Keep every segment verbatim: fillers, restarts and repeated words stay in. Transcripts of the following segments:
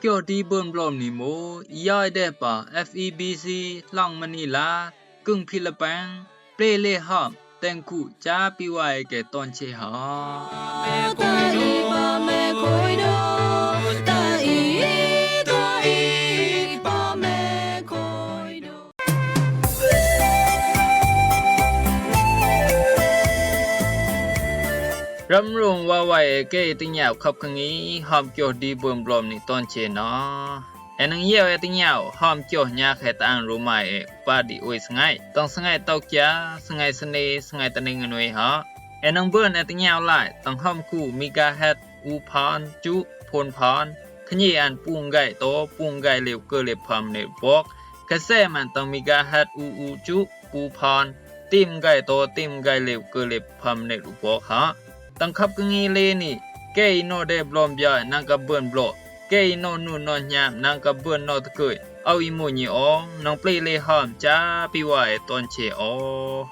Kyo di bơ̆n blom ni mo, i yai dep a F E B C, Lăng Manila, kưng Philippines, ple le hom, teng ku, cha pi wai ke ton che ha. Ram rung wa wai e ke i teng yau khap keng i, hom kyo di bơ̆n blom ni ton che na. E nang yau e teng yau, hom kyo nya khe ta ang ru mai e, pa di ui sngai. Tang sngai tau kia, sngai sene, sngai ta ning nui ha. E nang bơ̆n e teng yau lai, tang hom ku megahertz u phan, chu, phun phan. Khnyi an pung gai to, pung gai liu kơ liu pham ne bok. Khe se man tang megahertz u u chu, u phan. Tim gai to, tim gai liu kơ liu pham ne bok ha. Tang khap keng i le ni, ke i no de blom bia, nang ka bơ̆n blo. Ke i no nu no nyam, nang ka bơ̆n no tơ kơi. Au i mu nyi o, nang ple le hom, cha pi wai e ton che o.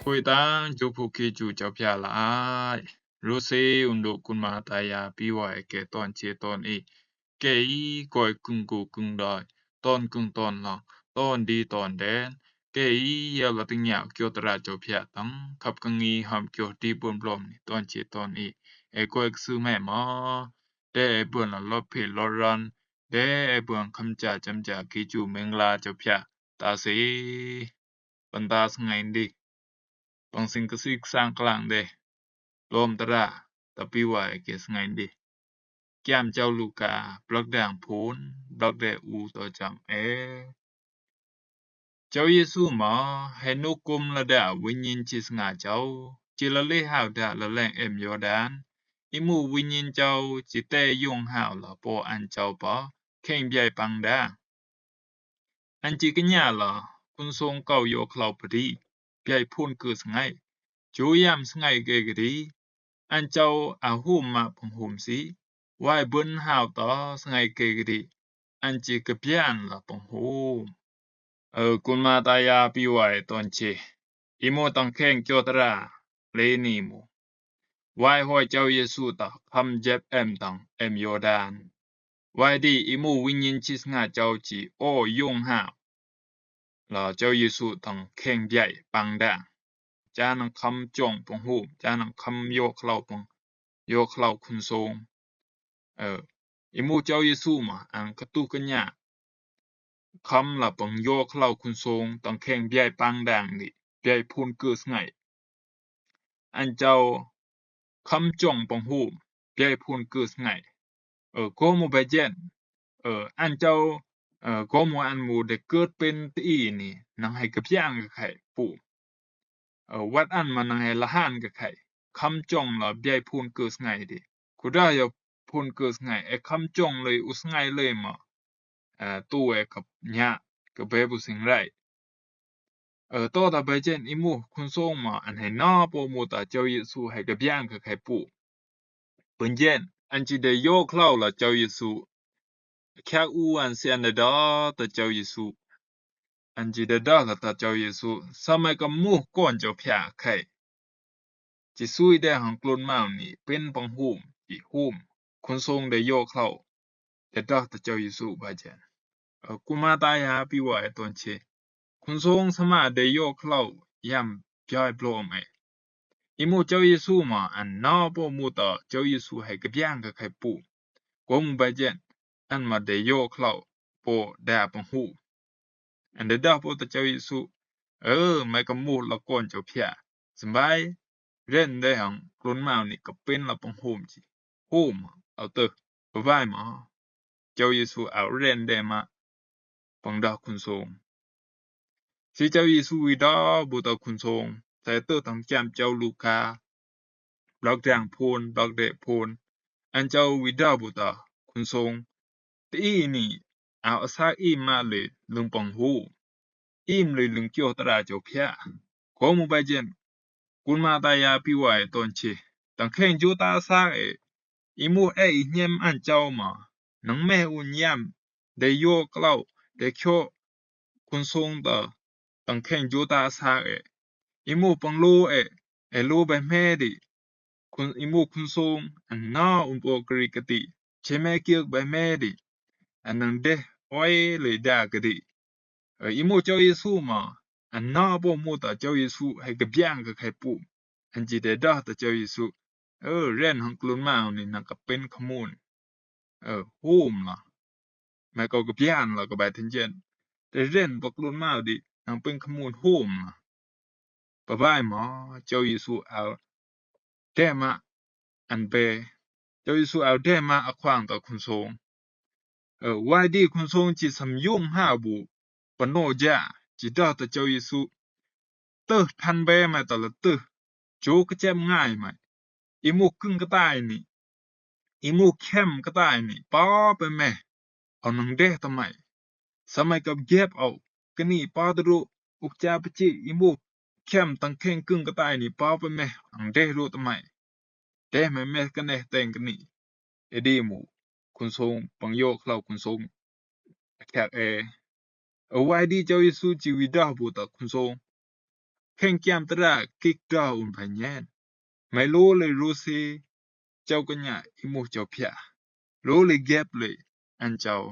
Koi tang, chu phu ki chu chau pia la ai. Ru se un du kun ma ta ya pi wai ke ton che ton i. Ke i koi kưng ku kưng doi, ton kưng ton long, ton di ton den. Ke i yau la teng yau kyo tra chau pia tang, khap keng i hom kyo di bơ̆n blom ni ton che ton i. E koi ksư me mo, de e bơ̆n la lop phe lop ran, de e bơ̆n kham cha cham cha ki chu meng la chau pia, ta se. Păng ta sngai ndi. Păng sing ksik sang klang de. Lom tara, ta pi wai ke sngai ndi. Kiam chau Luka, blak dang phun, blak de u to cham e. Chau Yêsu ma, he nu kum la da win nyin chi snga chau, chi la le hau da la leng em Yordan. I mu win nyin chau, chi te yung hau la po an chau pa, kheng biai pang da. An chi knya la, kun song kau yo klau pdi, biai phun kơ sngai. Chu yam sngai ke kdi, an chau a hum ma pung hum si, wai bun hau ta sngai ke kdi, an chi kbian la pung hum. Ơ, kun ma ta ya pi wai ton che. I mu tang kheng kyo tara, le ni mu. Wai hoi chau Yêsu ta kham jep em tang em Yordan. Wai di i mu win nyin chi snga chau chi o yung hau. La chau Yêsu tang kheng biai pang dang. Cha nang kham chong pung hum, cha nang kham yo klau pung, yo klau kun song. Ơ, i mu chau Yêsu ma, an katu knya. Kham la pang yo klau kun song, tang kheng biai pang dang ni, biai phun kơ sngai. An chau kham chong pung hum, biai phun kơ sngai. Ơ, ko mu ba jen. Ơ, an chau, ơ, ko mu an mu de kơt pen ti i ni, nang hai kbiang kơ khai pu. Ơ, wat an ma nang hai la han kơ khai. Kham chong la biai phun kơ sngai di. Kuda yo phun kơ sngai, e kham chong lei u sngai lei ma. Ơ, tu e kap nya, kơ be bu sing rai. Ơ, to ta ba jen i mu, kun song ma, an hai na po mu ta chau Yêsu hai kbiang kơ khai pu. Bøn jen, an ji dayɔk klau la Jâu Yesu. Kak u an si an dadøh tø Jâu Yesu. An ji dadøh la tø Jâu Yesu. Samay ka muh kɔn Jâu pia kai. Ji sui de hang klun mau ni pin pang hum, ji hum. Kun song dayɔk klau. Dadøh tø Jâu Yesu ba jen. Ơ, kun mata ya pi wa e ton che. Kun song sama dayɔk klau yam biai blom e. I muh Jâu Yesu ma an nao bø muh tø Jâu Yesu hai ka biang ka kai pu. Ko muh ba jen an ma dayɔk klau bø da pang hu. An dadøh bø tø Jâu Yesu. Ơ, may ka muh la kɔn Jâu pia. Sambay, ren de hang klun mau ni ka pin la pang hum ji. Hum, au tø, ba bai ma. Jâu Yesu au ren de ma pang døh kun song. Si Jâu Yesu wi døh bu tø kun song, sa tø tang kiam Jâu Luka, blok dang pun, blok de pun, an Jâu wi døh bu tø kun song. Ti i ni, au a sak i ma le lung pang hu. Im le lung kyo tara Jâu pia. Ko muh ba jen, kun mata ya pi wa e ton che. Tang keng Jâu ta sak e. I muh e i nyem an Jâu ma. Nang me un yam. Dayɔk klau. De kyo. Kun song tø. Tang keng Jâu ta sak e. I muh pang lo e. E lo ba me di. Kun, i muh kun song. An nao un bø kri kati. Che me kiak ba me di. An nang de. Oi le da kati. Ơ, i muh Jâu Yesu ma, an nao bø muh tø Jâu Yesu hai ka biang ka kai pu. An ji dadøh tø Jâu Yesu. Ơ, ren hang klun mau ni nang ka pin ka mun. Ơ, hum la. May ka ka biang la ka bai ten jen. Te ren bø klun mau di nang pin ka mun hum la. Ba bai ma, Jâu Yesu au de ma an be. Jâu Yesu au de ma a kwang tø kun song. Ơ, wai di kun song ji sam yung ha bu. Pano ja, ji døh tø Jâu Yesu. Tø pan be may tø la tø. Jâu ka chem ngai may. I muh keng ka tai ni. I muh kem ka tai ni. Pa pe me. Au nang de tø may. Samay ka gep au. Keni pa tø ru. Uk cha pa chi i muh kem tang keng keng ka tai ni pa pe me. Ang de ru tø may. De me me kene teng keni. E di muh. Kun song pang yok klau kun song. Kak e. Ơ wai di Jâu Yesu ji wi døh bu tø kun song. Keng kiam tara kik døh un ba nyen. May lo le ru si. Jâu ka nya i muh Jâu pia. Lo le gep le an Jâu.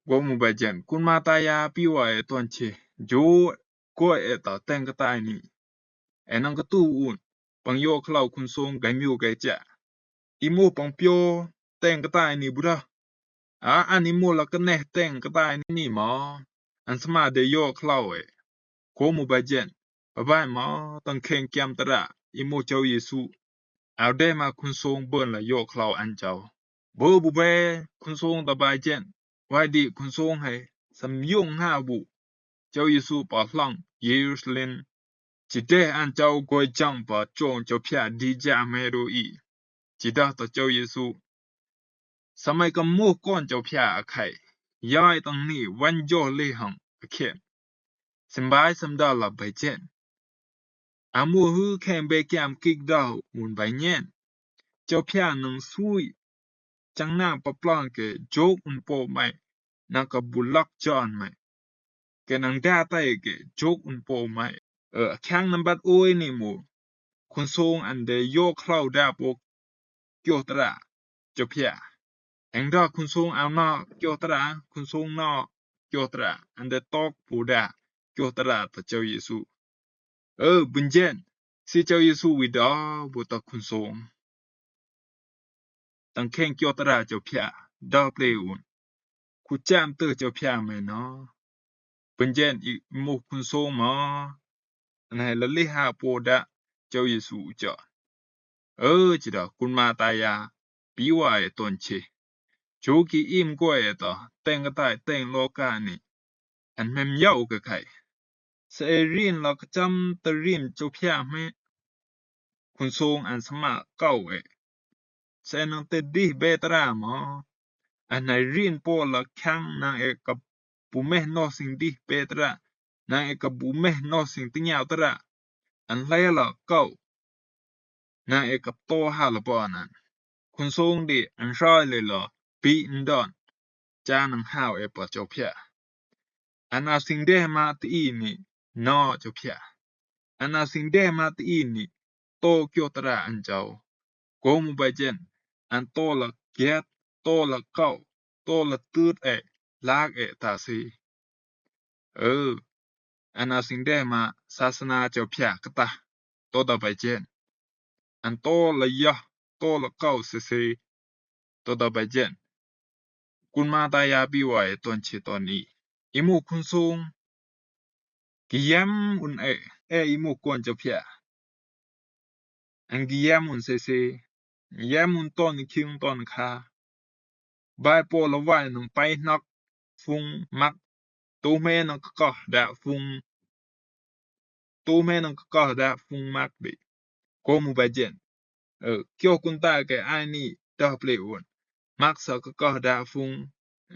Ko muh ba jen kun mata ya pi wa e ton che. Jâu ko e tø teng ka tai ni. E nang ka tu un. Pang yok klau kun song gai miu gai cha. I muh pang pio teng ka tai ni bu døh. A an i muh la kene teng ka tai ni ma. An sama dayok klau e. Ko muh ba jen. Ba bai ma tang keng kiam tara. I muh Jâu Yesu. Au de ma kun song bøn la yok klau an Jâu. Bø bu be kun song tø ba jen. Wai di kun song hai. Sam yung ha bu. Jâu Yesu pa hlang Yerusalem. Ji de an Jâu goi jang pa chong Jâu pia di ja me do i. Ji da tø Jâu Yesu. Samay ka muh kon Jâu pia a kai. Yai tang ni wan jo le hang a kem. Simbai sam da la bai jen. A muh hu kem be kiam kik da un bai nyen. Jâu pia nang sui. Chang nang pa plang ke jok un po may. Nang ka bu lak jan may. Ke nang da tay ke jok un po may. Ơ, a kiang nambat oi ni muh. Kun song an dayok klau da po kyo tra. Jâu pia. Eng da kun song au na kyo tra, kun song na kyo tra. An da tok po da kyo tra tø Jâu Yesu. Ơ, bun jen. Si Jâu Yesu wi da bu tø kun song. Tang keng kyo tra Jâu pia. Da ple un. Ku cham tø Jâu pia me na. Bun jen i muh kun song ma. An hai la le ha po da Jâu Yesu u cha. Ơ, ji da kun ma ta ya. Pi wa e ton che. Jâu ki im ko e ta. Teng ka tai teng lo ka ni. An mem yau ka kai. Sa e rin la ka cham ta rim Jâu pia me. Kun song an sama kau e. Sa e nang te dih be tra ma. An hai rin po la kiang nang e ka bu meh no sing dih be tra. Nang e ka bu meh no sing ti nyau tra. An lai la kau. Nang e ka to ha la po anan. Khun song di an soi le lo, pi ndon, cha nang hao e pa Jopia. Ana sing de ma ti i ni, no Jopia. Ana sing de ma ti i ni, to kyo tra an chau. Ko mu ba jen, an to la kiet, to la kau, to la tut e, lak e ta si. Ơ, ana sing de ma sasana Jopia kata, to da ba jen. An to la yah, to la kau sese, to da ba jen. Kun ma ta ya pi wa e ton che ton i. I mu khun song. Ki yam un e, e i mu kon Jopia. An ki yam un sese. Yam un ton king ton kha. Bai po la wai nung pai nok fung mak. Tu me nung ka koh da fung. Tu me nung ka koh da fung mak bi. Ko mu ba jen. Ơ, kyo kun ta ke ani da ple un. Mak sa ka koh da fung.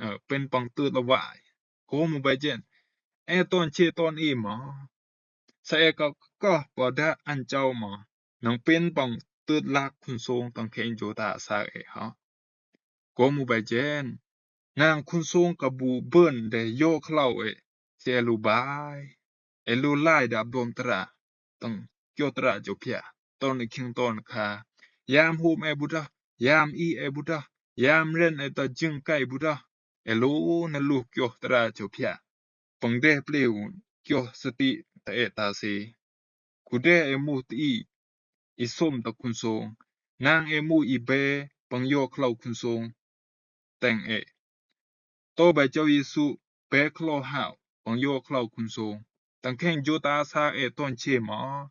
Ơ, pen pang tut la wai. Ko mu ba jen. E ton che ton i mo. Sa e ka koh pa da an chau mo. Nang pen pang tut lak khun song tang khen jo ta sa e ha. Ko mu ba jen. Nang khun song ka bu bun de yo khlau e. Se lu bai. E lu lai da bom tra. Tang kyo tra Jopia. Ton king ton kha. Yam hum e bu da. Yam i e bu da. Yam ren e ta jing kai bu da. E lu na lu kyo tra Jopia. Pang de ple un kyo sati ta e ta si. Ku de e mu ti i, i som ta khun song. Nang e mu i be pang yo khlau khun song. Teng e. To ba chau Yesu be khlo hao pang yo khlau khun song. Tang khen jo ta sa e ton che mo.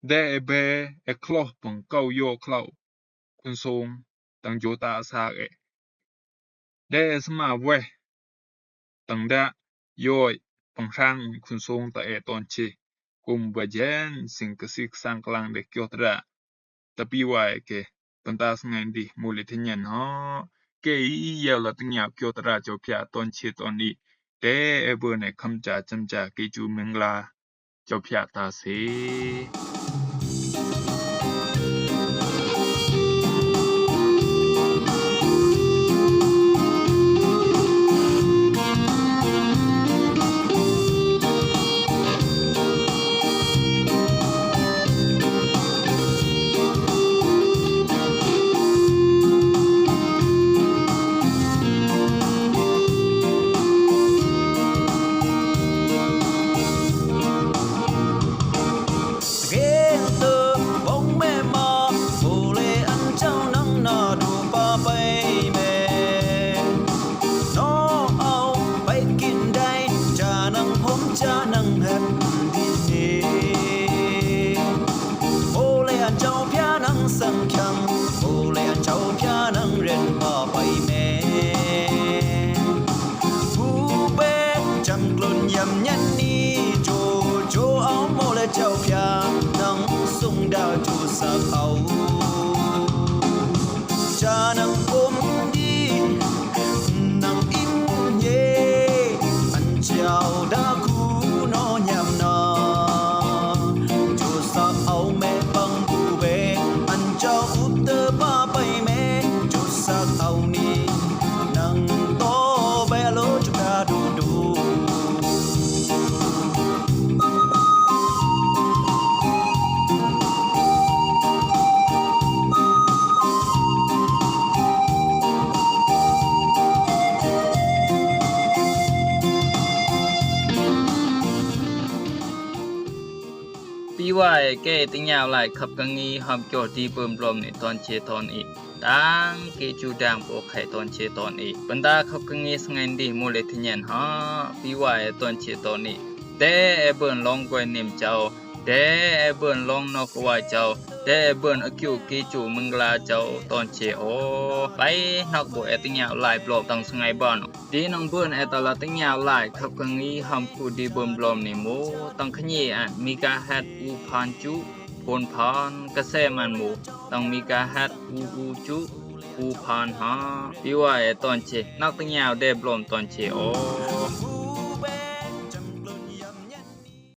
De e be e khlo pang kau yo khlau khun song. Tang jo ta sa e. De e sma we. Tang da yoi pang sang khun song ta e ton che. Kum ba jen sing ka sik sang klang de kyo tra. Ta pi wa e ke. Pang ta sngai di mu le thin nyan ho. Ke i yau la tang yau kyo tra Jopia ton che ton i. Te e bu ne kham cha cham cha ke chu meng la. Jopia ta se. Gento bong me ma, bole an chau nang na du pa pai me. No au pai kin dai, cha nang hom cha nang hep di ne. Bole an chau pia nang sang kiang, bole an chau pia nang ren pa pai me. Hu be cham klun yam nyan ni jo jo au mo le chau pia nang sung da jo sak au. Cha nang kum di nang im ye an chau da ku no nyam na. Jo sak au me pang ku be an chau u te pa pai me jo sak au ni. Nang to be lo chu ka du du. Pi wa e ke tang yau lai khap ka ngi hom kyo ti bum blom ni ton che ton i. Tang ke chu dang po khai ton che ton i. Pang ta khap ka ngi sngai di mu le thin nyan ha. Pi wa e ton che ton i. Te e bun long kwe nim chau. Te e bun long nok wa chau. Te e bun a kyu ke chu mung la chau ton che o. Pai nok bu e tang yau lai blom tang sngai ban. Di nang bun e ta la tang yau lai khap ka ngi hom ku di bum blom ni mu. Tang khnyi an megahertz u phan chu. Phun phan ka se man mu, tang megahertz u u chu, u phan ha. Pi wa e ton che, nak tang yau de blom ton che o.